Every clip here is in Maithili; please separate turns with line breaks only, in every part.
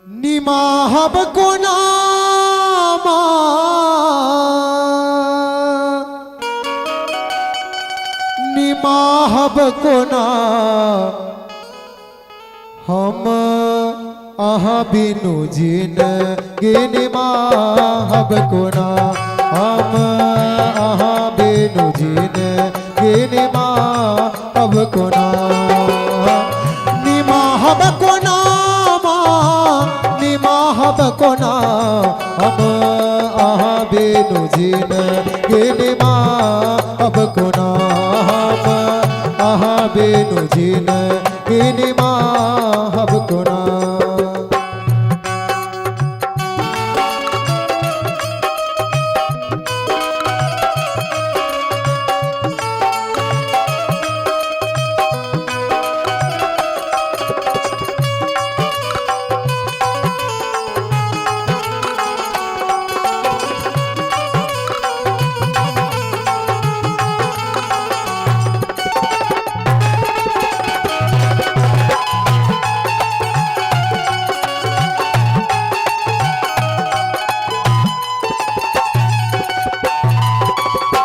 निमाहब कोना निमाहब कोना हम अहाँ बिनु जिन गे निमाहब कोना हम अहाँ बिनु जिन गे निमाहब कोना निमाहब कोना निमाहब कोना हम अहाँ बिनु जिन गे निमाहब कोना हम अहाँ बिनु जिन गे निमाहब कोना।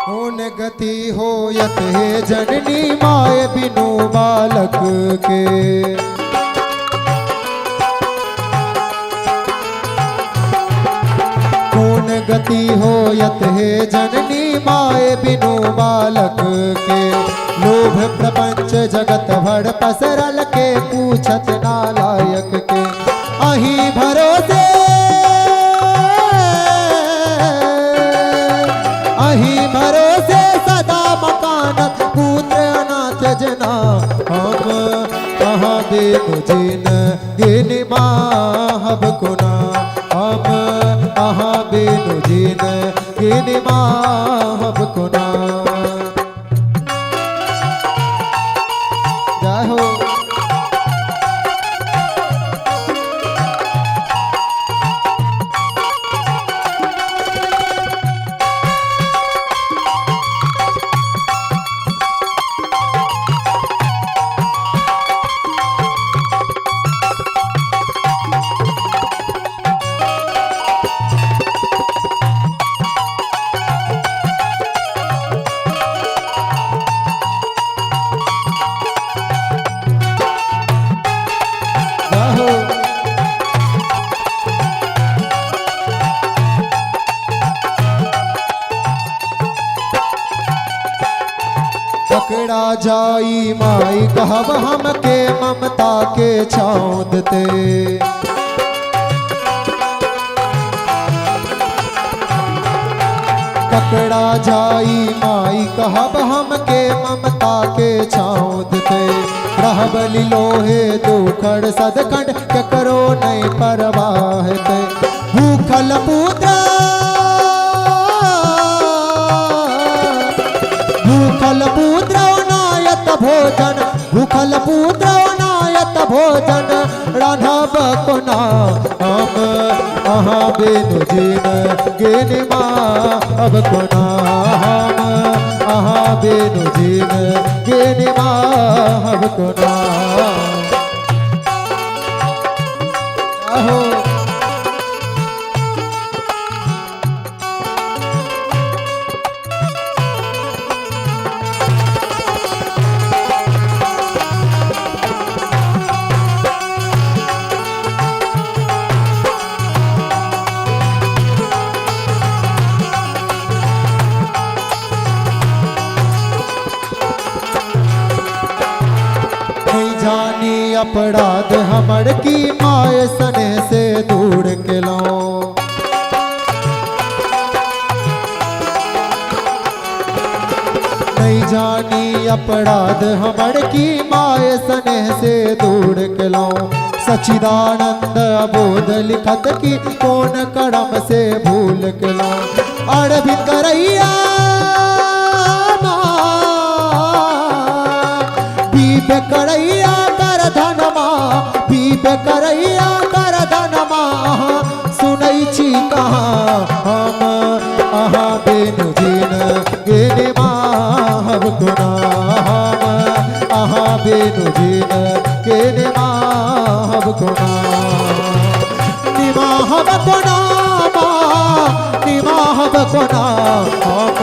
कौन गति होयत हे जननी my बिनु बालक के। कौन गति होयत हे जननी my बिनु बालक के। लोभ प्रपंच जगत भर पसरल के पूछत नालायक के। अही भरोसे अही भरोसे सदा मकानत पुत्र अनाथ जना। हम अहाँ बिनु जिन गिन माहब कोना हम अहाँ बिनु जिन गिन माहब कोना। जय हो। जय हो। पकड़ा जाई माई कहब हमके ममता के छाँव देते। पकड़ा जाई माई कहब हमके ममता के छाँव देते। रहबली लोहे दुखड़ सदखंड ककरो नहीं परवाह ते। भूखल पुत्र भूखल पुत्र नायत भोजन भूखल पुत्र नायत भोजन रान्हब कोना हम अहाँ बिनु जिन गिन माहब कोना हम अहाँ बिनु जिन गिन माहब कोना। आहो। नहीं जानी अपराध हमर की my सने से दूर केलौं। नहीं जानी अपराध हमर की my सने से दूर केलौं। सचिदानंद अबोध लिखत की कौन करम से भूल केलौं। अरविंद करैया पीब करैया कर धनमा पीब करैया कर धनमा सुनै छी कहाँ हम अहाँ बिनु जिन गिन माहब कोना हम अहाँ बिनु जिन गिन माहब कोना। कोना, हम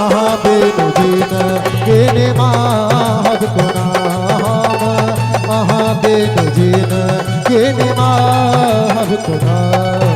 अहाँ बिनु जिनगी निमाहब कोना, हम अहाँ बिनु जिनगी निमाहब कोना।